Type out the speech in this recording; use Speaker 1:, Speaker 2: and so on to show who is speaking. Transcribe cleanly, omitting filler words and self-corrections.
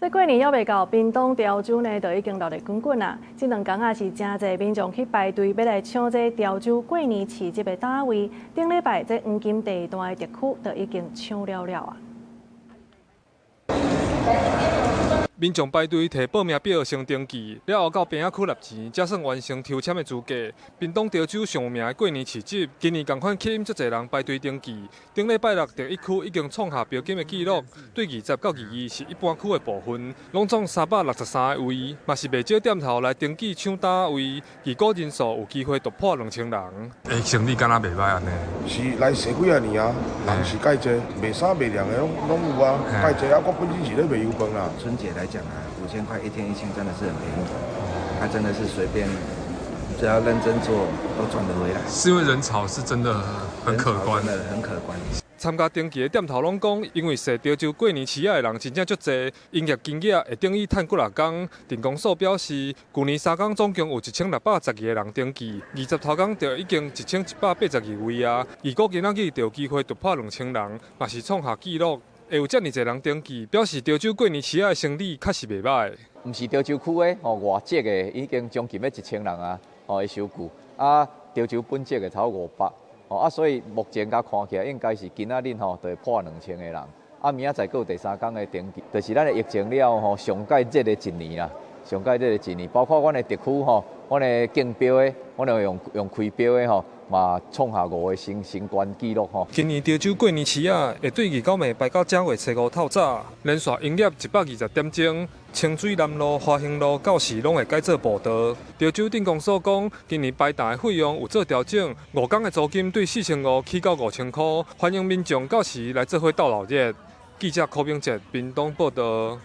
Speaker 1: 這過年猶未到，屏東潮州呢就已經熱鬧滾滾啦。這兩工啊是誠濟民眾去排隊欲來搶這潮州過年市集的攤位。頂禮拜這黃金地段的特區就已經搶了了啊！
Speaker 2: 民眾排隊提報名表先登記，了後到邊仔區納錢，才算完成抽籤的資格。屏東潮州上有名的過年市集，今年仝款吸引足濟人排隊登記。頂禮拜六第一區已經創下標金的紀錄，對20到22是一般區的部分，攏總363個位，嘛是袂少店頭來登記搶攤位，預估人數有機會突破2000人。欸，生意敢若袂䆀按呢？
Speaker 3: 是來踅幾仔年啊，人是蓋濟，賣衫賣涼的攏攏有啊，蓋濟啊！我本身是咧賣油飯啦。
Speaker 4: 春節來講啊，5000塊一天1000，真的是很便宜。他真的是隨便，只要認真做，都賺得回來。
Speaker 2: 是因為人潮是真的很可觀，
Speaker 4: 真的很可觀。
Speaker 2: 參加登記的店頭攏講，因為踅潮州過年市仔的人真正足濟，營業金額會等於趁幾若工。鎮公所表示，舊年3工總共有1612個人登記，20頭工就已經1182位啊。預估今仔日就有機會突破2000人，嘛是創下紀錄。會有遮爾濟人登記，表示潮州過年市仔的生意確實袂䆀。
Speaker 5: 毋是潮州區的吼，外籍的已經將近欲1000人啊，吼會收據啊，潮州本籍的超500，吼啊，所以目前共看起來應該是今仔日吼就會破2000個人。啊，明仔載閣有第三工的登記，就是咱的疫情了後吼，上蓋熱的一年啦，上蓋熱的一年，包括阮的特區吼，阮的競標的，阮的用用開標的吼，嘛創下五個新新懸紀錄吼。
Speaker 2: 今年潮州過年市仔會對二九暝排到正月初五透早，連續營業120點鐘，清水南路、華興路到時攏會改做步道。潮州鎮公所講，今年排檔的費用有做調整，5工的租金對4500起到5000箍，歡迎民眾到時來做伙鬥鬧熱。記者柯明哲屏東報導。